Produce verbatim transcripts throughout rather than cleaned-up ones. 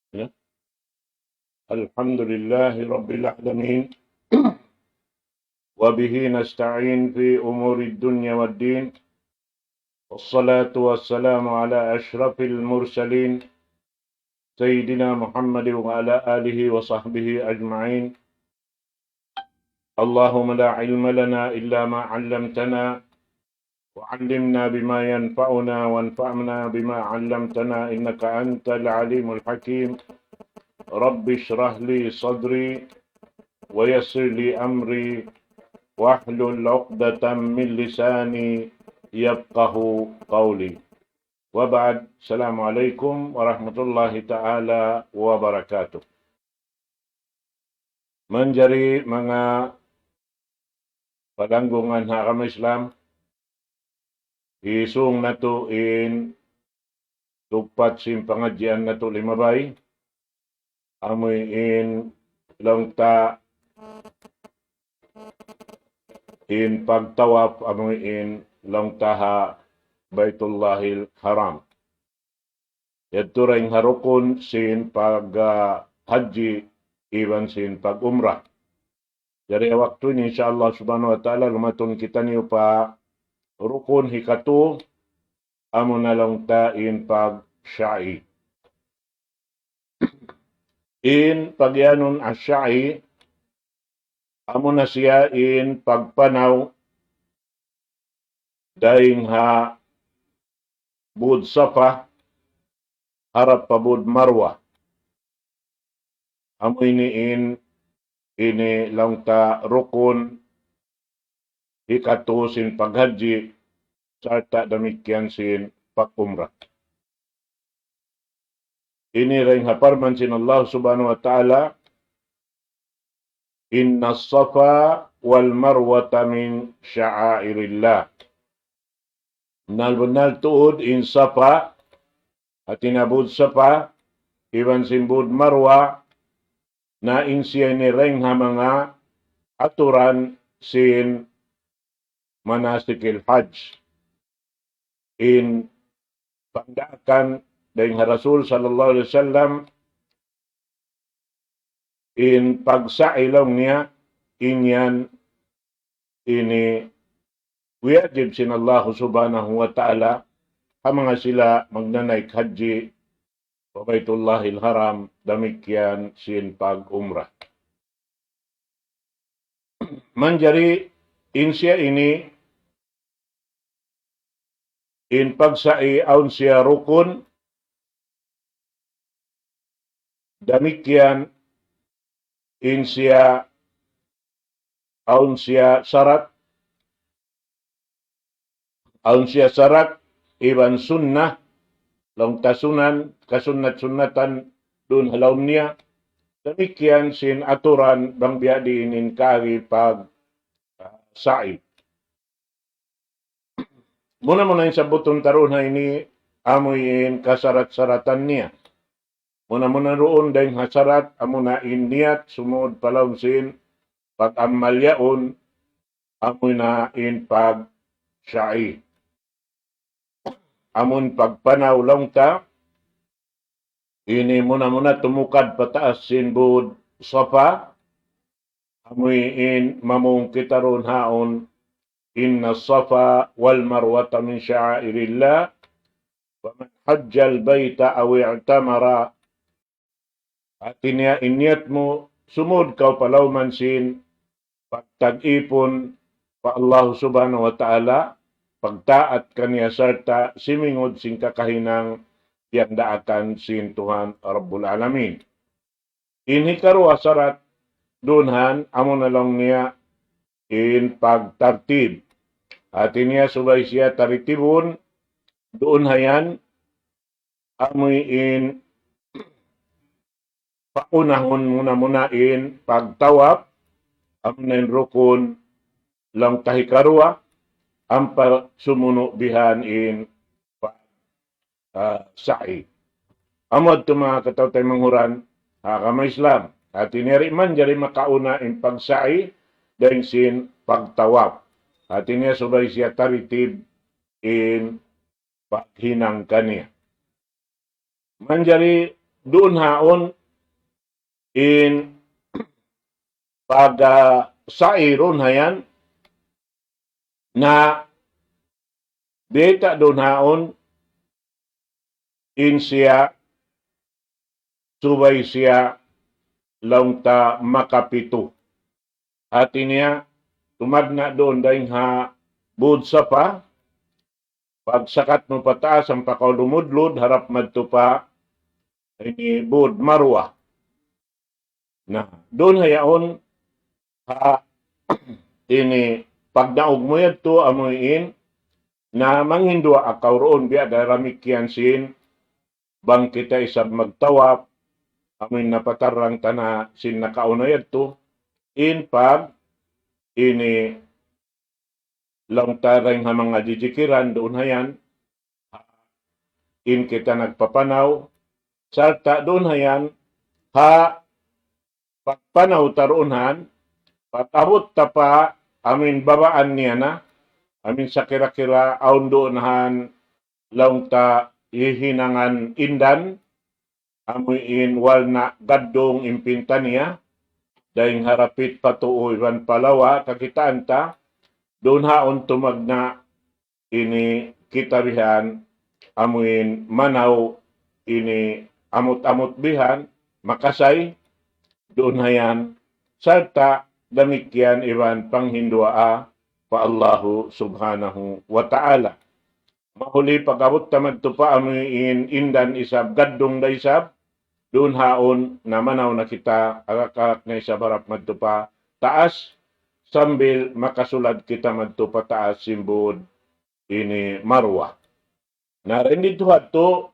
Ya. الحمد لله رب العالمين. وبه نستعين في أمور الدنيا والدين. والصلاة والسلام على أشرف المرسلين سيدنا محمد وعلى آله وصحبه أجمعين. اللهم لا علم لنا إلا ما علمتنا، وعلمنا بما ينفعنا، وانفعنا بما علمتنا، إنك أنت العليم الحكيم. رب اشرح لي صدري، ويسر لي أمري، واحلل عقدة من لساني يفقه قولي. وبعد، السلام عليكم ورحمة الله تعالى وبركاته. Manjari manga palanggungan ha agama Islam, isung natu' in tugpat sin pangadjian natu' limabay, amuin laung ta in pagtawaf, amuin laung ta ha Baitullahil Haram. Yadtu dayn ha rukun sin pag, ah, hajji iban sin pag-umrah. Jari waktu ini, insya Allah subhanahu wa ta'ala, lumatun kitaniyu pa rukun hikatu, amuna laung ta in pag-sa'i. In pagiyanun as-sa'i, amuna siya in pagpanaw dayn ha bud Safa harap pa bud Marwa. Amu ini in, ini laung ta rukun hikatu sin paghajji, sarta' damikkiyan sin pag-umrah. Ini dayn ha parman sin Allah subhanahu wa ta'ala, إن الصفا والمروة من شعائر الله. Bunnal-bunnal tuud in Safa, hati niya bud Safa, iban sin bud Marwa, na in siya ini dayn ha manga aturan sin manasikil hajj. In pangdaakan dayn ha Rasul sallallahu alayhi wasallam, in pagsa'i laung niya, in yan ini wiyajib sin Allah subhanahu wa ta'ala ha manga sila magnanaik hajji pa Baitullahil Haram, damikkiyan sin pag-umrah. Manjari in siya ini, in pagsa'i awn siya rukun, damikkiyan in siya awn siya sarat, awn siya sarat, iban sunnah, laung ta sunan, kasunnat-sunnatan duun ha lawm niya, damikkiyan sin aturan bang biya' diin in kaagi pag, ah, sa'i. Muna-muna in sabbutun ta duun ha ini, amu in kasarat-saratan niya. Muna-muna duun dayn ha sarat, amuna in niyat, sumud pa lawm sin pag-ammal yaun, amuna in pag-sa'i. Amun pagpanaw laung ta, ini muna-muna tumukad pataas sin bud Safa, amu in mamung kita duun ha yaun, إن الصفا والمروة من شعائر الله، فمن حج البيت أو اعتمر. Hati niya in niyat mu, sumud kaw pa lawm sin pagtag-ipun pa Allah subhanahu wa ta'ala, pagtaat kaniya sarta' simingud sin kakahinang piyagdaakan sin Tuhan Rabbul Alamin. In hikaruwa sarat duun ha yan, amuna laung niya in pagtartib. Hati niya subay siya taritibun, duun ha yan, amu in paunahun muna-muna in pagtawaf, amuna in rukun laung ta hikaruwa, ampa sumunu' bihan in pag, ah, sa'i. Amu yadtu manga kataw-taymanghuran ha agama Islam. Hati niya di' manjari makauna in pagsa'i dayn sin pagtawaf. Hati niya subay siya taritib in paghinang kaniya. Manjari duun haun in pag-, ah, sa'i duun hayan, na biyayta' duun haun in siya, subay siya laung ta makapitu. Hati niya, tumagna' duun dayng ha Bud Safa, pagsakat mu pataas ampa kaw lumudlud, harap madtu pa ini Bud Marwa. Na, duun hayaun ha ini pagnaug mu yadtu amuin na manghinduwaa kaw duun biya' da damikkiyan sin bang kita isab magtawaf, amuin napatarrang ta na sin nakauna yadtu, in pag ini laung ta dayng ha manga jijikiran duun hayan, in kita nagpapanaw, sarta' duun hayan, ha pagpanaw ta duun han, pag-abut ta pa amuin babaan niya na, amuin sakira-kira awn duun han laung ta hihinangan indan, amuin walna' gaddung in pinta niya, dayng harapit pa tuu iban pa lawa kakitaan ta, duun haun tumagna' ini kita bihan, amuin manaw ini amut-amut bihan, makasay, duun hayan, sarta' damikkiyan iban panghinduwaa pa Allahu Subhanahu wa Ta'ala. Mahuli pag-abut ta madtu pa amuin indan isab gaddung da isab, duun haun na manaw na kita agak-agak na isab harap madtu pa taas, sambil makasulad kita madtu pa taas sin Bud ini Marwa. Na dayn didtu hadtu,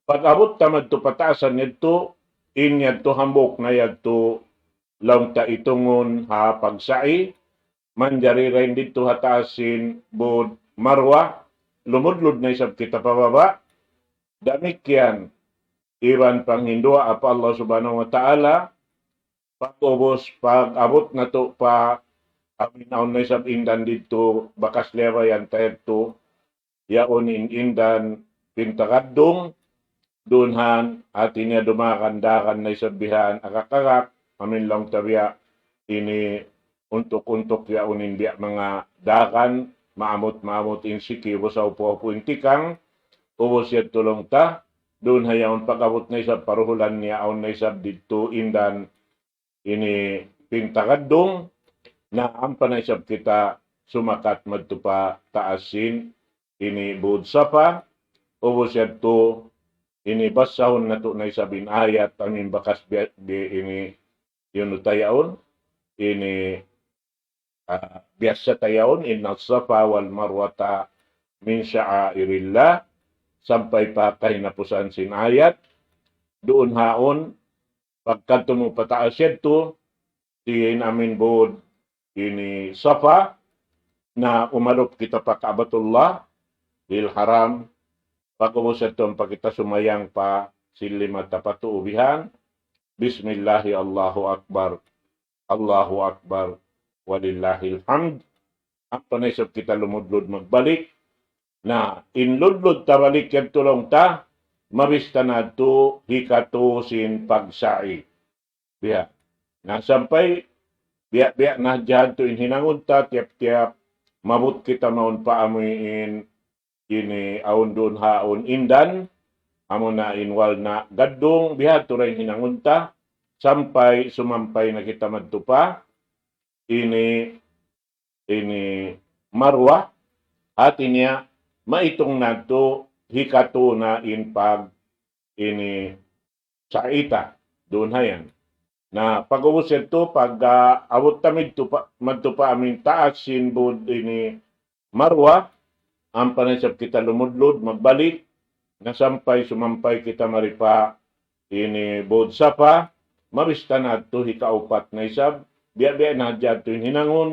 pag-abut ta madtu pa taasan yadtu, in yadtu hambuuk na yadtu laung ta itungun ha pagsa'i, manjari dayn didtu ha taas sin Bud Marwa, lumudlud na isab kita pa baba', damikkiyan iban panghinduwaa pa Allah Subhanahu wa Ta'ala, pag-ubus, pag-abut natu' pa amuin awn na isab indan didtu, bakas liyabayan ta yadtu, yaun in indan pinta gaddung, duun han, hati niya dumagan-dagan na isab bihan, agak-agak, amuin laung ta biya' ini untuk-untuk yaun in biya' manga dagan, maamut-maamut in siki, ubus haupu-haupu in tikang, ubus yadtu laung ta, duun hayaun pag-abut na isab pa duhulan niya awn na isab didtu indan ini pinta gaddung, na ampa na isab kita sumakat madtu pa taas sin ini Bud Safa, ubus yadtu ini basahun natu' na isab in ayat amuin bakas bi-, bi-, ini yunu ta yaun, ini, ah, biyasa ta yaun, إن الصفا والمروة من شعائر الله, sampay pa kahinapusan sin ayat, duun haun, pagkadtu mu pa taas yadtu, di' in amuin Bud ini Safa, na umadup kita pa Ka'batullah, il Haram, pag-ubus yadtu ampa kita sumayang pa sin lima ta pa tuu bihan, Bismillahi Allahu Akbar, Allahu Akbar, walillahil hamd. Ampa na isab kita lumudlud magbalik. Na, in ludlud ta balik yadtu laung ta, mabista na yadtu hikatu sin pagsa'i. Biya'. Na sampay, biya'-biya' na hadja yadtu in hinangun ta, tiyap-tiyap, maabut kita mawn pa amuin, ini awn duun haun indan, amuna in walna' gaddung, biya' ha yadtu da in hinangun ta, sampay sumampay na kita madtu pa, ini, ini Marwa, hati niya, maitung na yadtu, hikatu na in pag, ini, sa'i ta, duun hayan. Na, pag-ubus yadtu, pag, ah, abut ta madtu pa, madtu pa amuin taas sin Bud ini Marwa, ampa na isab kita lumudlud, magbalik, na sampay sumampay kita mari pa ini Bud Safa, mabista na yadtu hikaupat na isab, biya'-biya' na hadja yadtu in hinangun,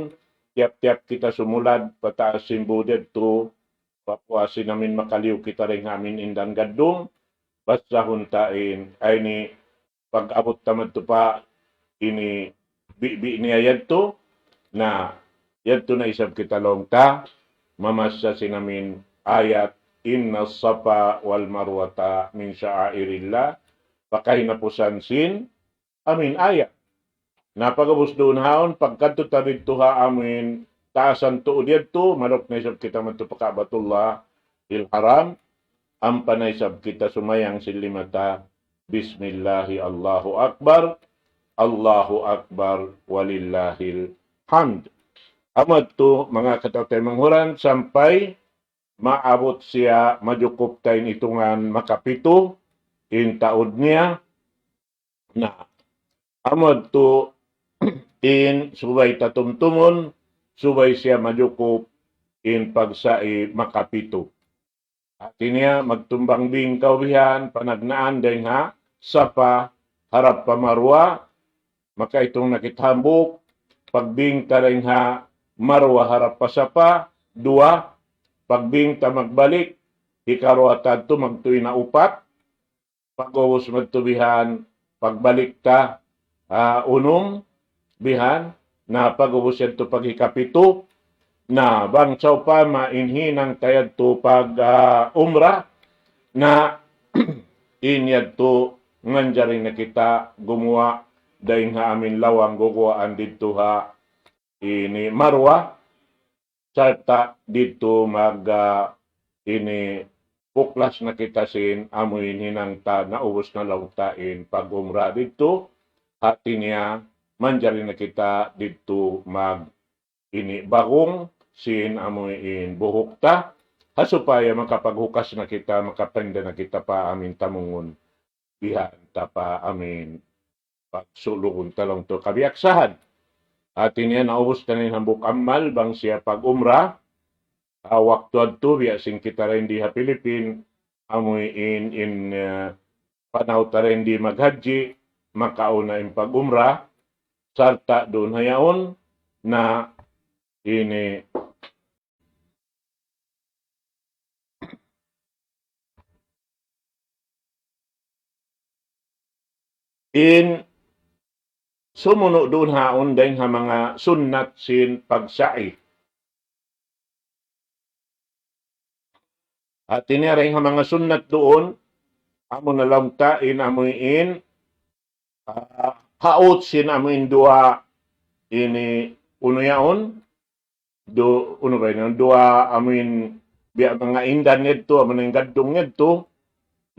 tiyap-tiyap kita sumulad, pa taas sin Bud yadtu, papuas sin amuin makaliyu kita dayn ha amuin indan gaddung, basahun ta in, ay ini, pag-abut ta madtu pa ini bibi' niya yadtu, na yadtu na isab kita laung ta, mamassa sin amuin ayat, إن الصفا والمروة من شعائر الله, pa kahinapusan sin amuin ayat. Na pag'ubus duun haun, pagkadtu ta didtu ha amuin taasan tuud yadtu, maluk na isab kita madtu pa Ka'batullah il Haram, ampa na isab kita sumayang sin lima ta, Bismillahi Allahu Akbar, Allahu Akbar, walillahil hamd. Amu yadtu, manga kataw-taymanghuran, sampay maabut siya, majukup ta in itungan makapitu in taud niya. Na, amu yadtu in subay ta tumtumun, subay siya majukup in pagsa'i makapitu. Hati niya, magtumbang bing kaw bihan, panagnaan dayng ha Safa harap pa Marwa, makaitung na kita hambuuk, pagbing ta dayng ha Marwa harap pa Safa, duwa, pagbing ta magbalik, hikaruwa ta yadtu magtuy na upat, pag'ubus madtu bihan, pagbalik ta, ah, unum, bihan, na pag'ubus yadtu paghikapitu, na bang sawpama in hinang ta yadtu pag, ah, umrah, na in yadtu manjari na kita gumuwa' dayng ha amuin lawang guguwaan didtu ha ini Marwa, sarta' didtu mag, ah, ini puklas na kita sin amuin hinang ta naubus na laung ta in pag-umrah didtu, hati niya manjari na kita didtu mag ini bagung sin amuin buhuk ta, ha supaya makapaghukas na kita, makapainda na kita pa amuin tamungun bihan ta pa amuin pagsulugun ta laung tu kabiyaksahan. Hati niya naubus ta na in hambuuk amal bang siya pag-umrah, ah, waktu yadtu biya' sin kita dayn di ha Pilipin, amuin in, eh, panaw ta dayn di maghajji, makauna in pag-umrah, sarta' duun ha yaun na ini in sumunu' duun haun dayng ha manga sunnat sin pagsa'i. Hati niya dayng ha manga sunnat duun, amu na laung ta in amuin, ah, haut sin amuin duwa ini unu yaun, du-, unu ba ini, duwa amuin biya' manga indan yadtu, amuin gaddung yadtu,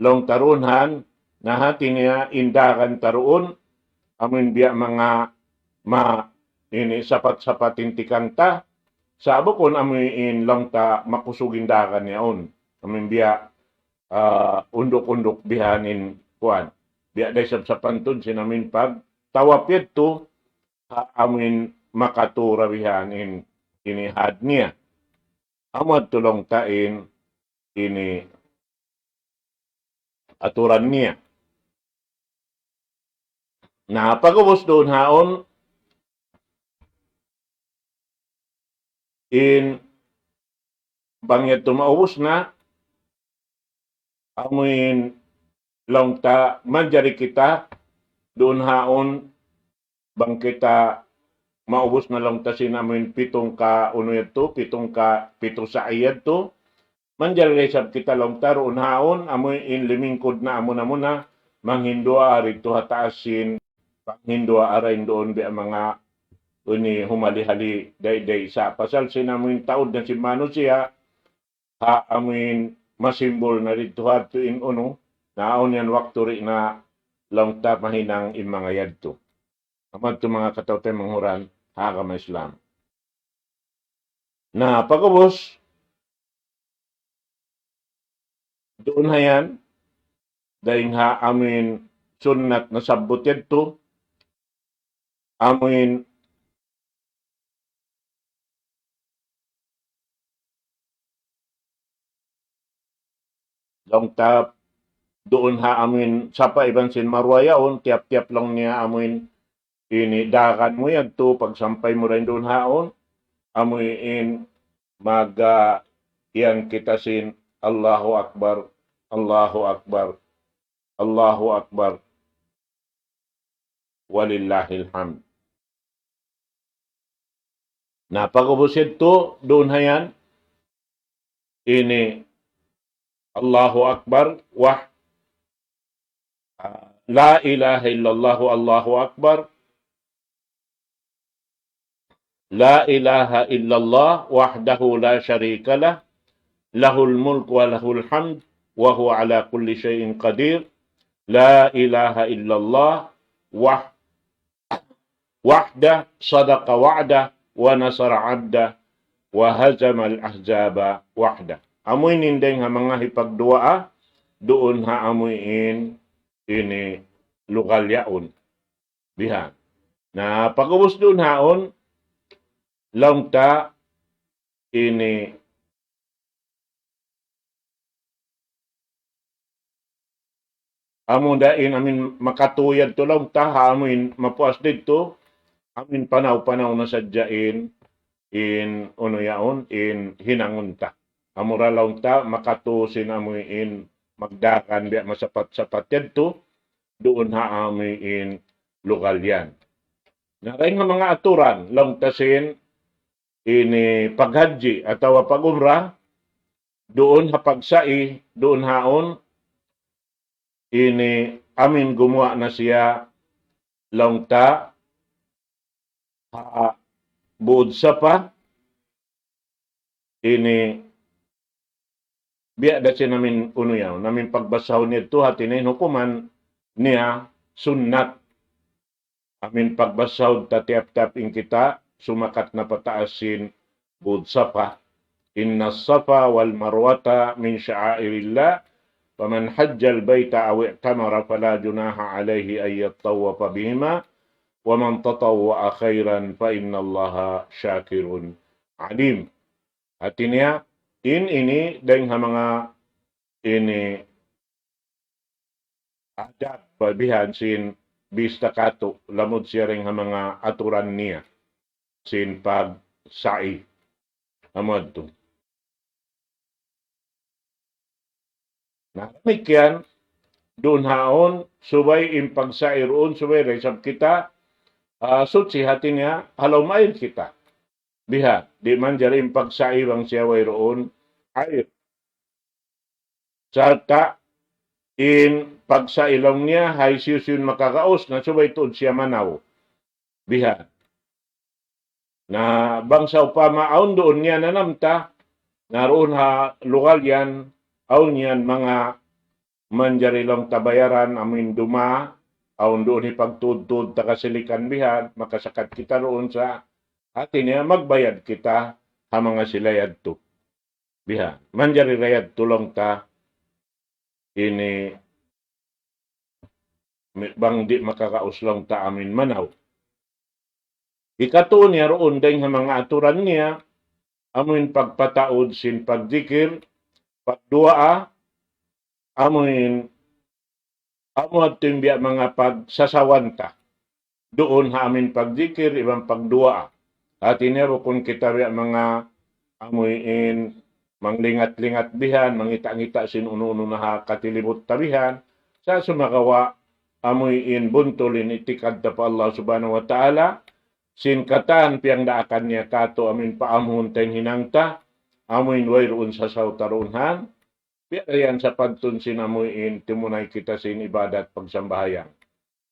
laung ta duun han, na hati niya in dagan ta duun, amuin biya' manga ma-, ini sapat-sapat in tikang ta, sa' bukun amuin laung ta makusug in dagan yaun, amuin biya', ah, unduk-unduk bihan in kuwan. Biya' da isab sapantun sin amuin pagtawaf yadtu, ha amuin makatura bihan in ini had niya. Amu yadtu laung ta in ini aturan niya. Na, pag'ubus duun haun, in bang yadtu maubus na, amuin laung ta manjari kita duun haun bang kita maubus na laung ta sin amuin pitung ka unu yadtu, pitung ka pitu sa'i yadtu, manjari isab kita laung ta duun haun, amuin limingkud na amu na muna, manghinduwaa didtu ha taas sin, panghinduwaa dayn duun biya' manga ini humali-hali day-day sa pasal sin amuin taud na sin manusiya', ha amuin masimbul na didtu hadtu in unu, na awn yan waktu di' na laung ta mahinang in manga yadtu. Amu yadtu manga kataw-taymanghuran ha agama Islam. Na, pag'ubus, duun ha yan, dayng ha amuin sunnat nasabbut yadtu, amuin laung ta duun ha amuin Safa iban sin Marwa yaun, tiyap-tiyap laung niya amuin ini dagan mu yadtu, pagsampay mu dayn duun haun, amuin mag, ah, iyan kita sin Allahu Akbar, Allahu Akbar, Allahu Akbar. Walillahil hamd. Na, pag'ubus yadtu, duun ha yan, ini Allahu Akbar, wah, ah, لا إله إلا الله، الله أكبر. لا إله إلا الله وحده لا شريك له، له الملك وله الحمد وهو على كل شيء قدير. لا إله إلا الله وح-، وحده صدق وعده ونصر عبده وهزم الأحزاب وحده. Amu ini in dayng ha manga hipagduwaa, duun ha amu in ini lugal yaun. Bihan. Na, pag'ubus duun haun, laung ta ini amu da in amin makatuyad tu laung ta, ha amu in mapuas didtu, amu in panaw-panaw na sadja in, in unu yaun, in hinangun ta. Amu ra laung ta, makatu sin amu in magdagan biya' masapat-sapat yadtu, duun ha amu in lugal yan. Na dayng ha manga aturan, laung ta sin ini paghajji atawa pag-umrah, duun ha pagsa'i, duun haun, ini amin gumuwa' na siya laung ta ha buud Safa, ini biya' da sin amin unu yaun, amin pagbasahun yadtu hati niya in hukuman niya sunnat. Amin pagbasahun ta tiyap-tiyap in kita sumakat na pataas sin buud Safa. إن الصفا والمروة من شعائر الله فمن حج البيت أو اعتمر فلا جناح عليه أن يطوف بهما ومن تطوع خيرا فإن الله شاكر عليم. Hati niya, in ini dayng ha manga ini adab bihan sin bista katu', lamud siya dayng ha manga aturan niya sin pagsa'i. Amu yadtu. Na damikkiyan, duun haun, subay in pagsa'i duun, subay da isab kita, ah, suchi hati niya, ha lawm air kita. Biha, di' manjari in pagsa'i bang siya wayruun air. Sarta' in pagsa'i laung niya, ha hisiyu-siyu in makagaus, na subay tuud siya manaw. Biha. Na bang sawpama awn duun niya nanam ta, na duun ha lugal yan, awn yan manga manjari laung ta bayaran, amu in duma, awn duun hipagtud-tud ta kasilikan bihan, makasakat kita duun sa, hati niya magbayad kita ha manga sila yadtu. Bihan, manjari da yadtu laung ta, ini mi-, bang di' makagaus laung ta amu in manaw. Hikatu niya duun dayng ha manga aturan niya, amu in pagpataud sin pagdikir, pagduwaa, amu in, amu yadtu in biya' manga pagsasawan ta. Duun ha amu in pagdikir, iban pagduwaa. Hati niya bukun kita biya' manga amu in manglingat-lingat bihan, mangita'-ngita' sin unu-unu na ha katilibut ta bihan. Sa' sumagawa' amu in buntul in itikad ta pa Allah Subhanahu wa Ta'ala, sin katan piyagdaakan niya katu' amu in paamuhun ta in hinang ta, amu in wayruun sasaw ta duun han, biya' yan sapantun sin amu in timunay kita sin ibadat pagsambahayang.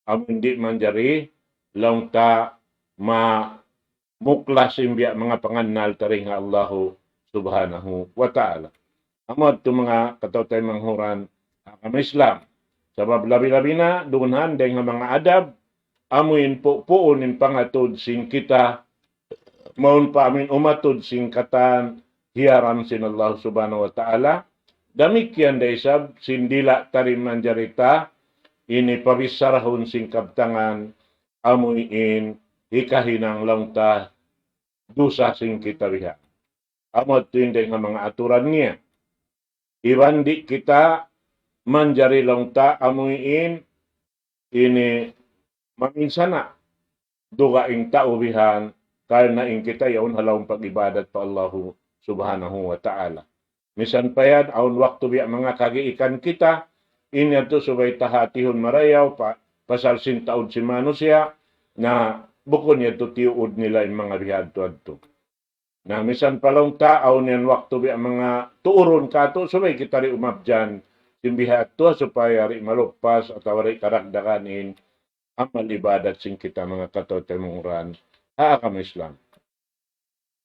Amu in di' manjari laung ta mamuklas in biya' manga pangannal ta dayn ha Allahu Subhanahu wa Ta'ala. Amu yadtu manga kataw-taymanghuran agama Islam. Sabab labi-labi na duun han dayng ha manga adab, amu in pu-, puun in pangatud sin kita, mawn pa amu in umatud sin katan hiyaram sin Allah Subhanahu wa Ta'ala. Damikkiyan da isab sin dila' ta di' manjari ta ini pabissarahun sin kabtangan amu in hikahinang laung ta dusa sin kita biha. Amu yadtu in dayng ha manga aturan niya. Iban di' kita manjari laung ta amu in ini maminsana' dugaing tau bihan, karna' in kita yaun ha lawm pag-ibadat pa Allahu Subhanahu wa Ta'ala. Misan pa yan, awn waktu biya' manga kagiikan kita, in yadtu subay ta hātihun marayaw pa, pasal sin taud sin manusiya', na bukun yadtu tiyuud nila in manga bihadtu-hadtu. Na misan pa laung ta, awn yan waktu biya' manga tuurun katu', subay kita di' umabyan sin biha' tu supaya di' maluppas atawa di' karagdagan in amal ibadat sin kita manga kataw-taymanghuran ha agama Islam.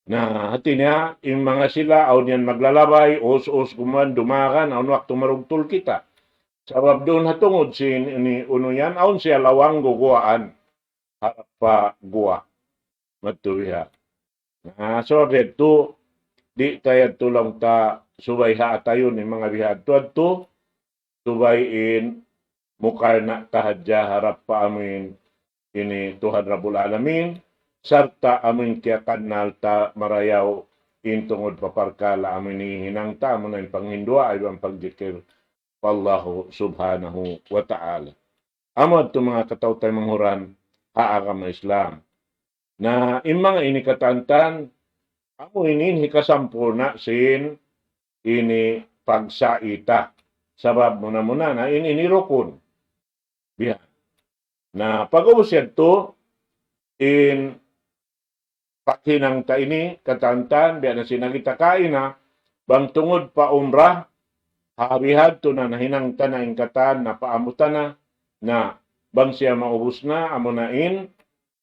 Na, hati niya, in manga sila, awn yan maglalabay, us-us kuman, dumagan, awn waktu marugtul kita. Sabab duun ha tungud sin ini unu yan, awn siya lawang guguwaan, harap pa guwa. Matu biha'. Na, so, didtu, di' ta yadtu laung ta subay ha atayun in manga biha' tu, subay in mukarna' ta hadja harap pa amuin ini Tuhan Rabbul Alamin, sarta' amuin kiyakannal ta marayaw in tungud pa parkala' amuin hinang ta, amuna in panghinduwaa iban pagjikil pa Allahu Subhanahu wa Ta'ala. Amu yadtu manga kataw-taymanghuran ha agama Islam. Na in manga ini katantan, amu ini in hikasampurna' sin ini pagsa'i ta. Sabab muna-muna na in ini rukun. Biya'. Na pag-ubus yadtu, in paghinang ta ini katantan, biya' na sin agi ta kaina, bang tungud pa umrah, ha bihadtu na nahinang ta na in katan, napaamu ta na, na bang siya maubus na, amuna in,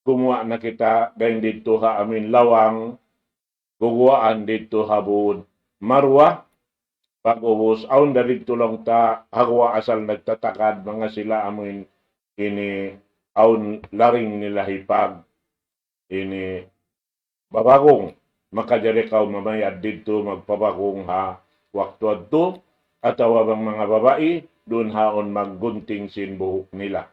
gumuwa' na kita dayn didtu ha amuin lawang, guguwaan didtu ha būd Marwa, pag-ubus, awn da didtu laung ta, ha guwa' asal nagtatakad, manga sila amuin ini, awn laring nila hipag, ini, babagung, makajari kaw mamayad didtu magpabagung ha waktu yadtu, atawa bang manga babai, duun haun maggunting sin buhuk nila.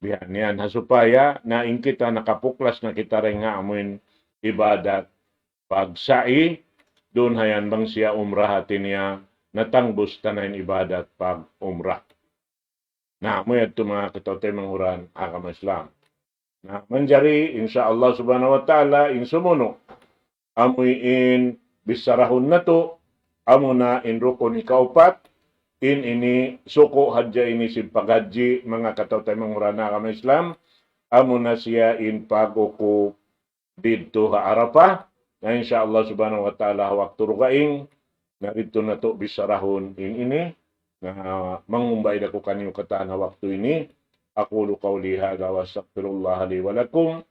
Biya' niyan ha supaya na in kita nakapuklas na kita dayn ha amuin ibadat pagsa'i, duun hayan bang siya umrah hati niya natangbus ta na in ibadat pag-umrah. Na, amu yadtu manga kataw-taymanghuran agama Islam. Na, manjari, insya Allah subhanahu wa ta'ala, in sumunu', amuin bissarahun natu', amuna in rukun hikaupat, in ini suku' hadja ini sin paghajji, manga kataw-taymanghuran agama Islam, amuna siya in pag-ukub didtu ha Arafah. Na, insya Allah subhanahu wa ta'ala, ha waktu dugaing, na didtu natu' bissarahun in ini, na mangumbay da ku kaniyu katan ha waktu ini. أقول قولي هذا وأستغفر الله لي ولكم.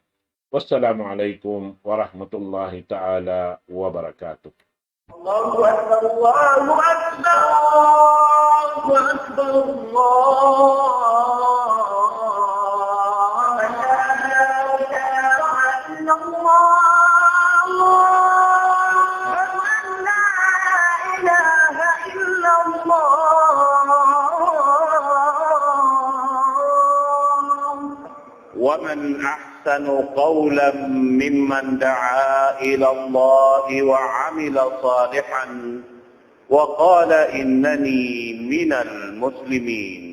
والسلام عليكم ورحمة الله تعالى وبركاته. الله أكبر، الله أكبر، الله أكبر، الله أكبر. لا إله إلا الله. أشهد أن لا إله إلا الله. ومن أحسن قولا ممن دعا إلى الله وعمل صالحا وقال إنني من المسلمين.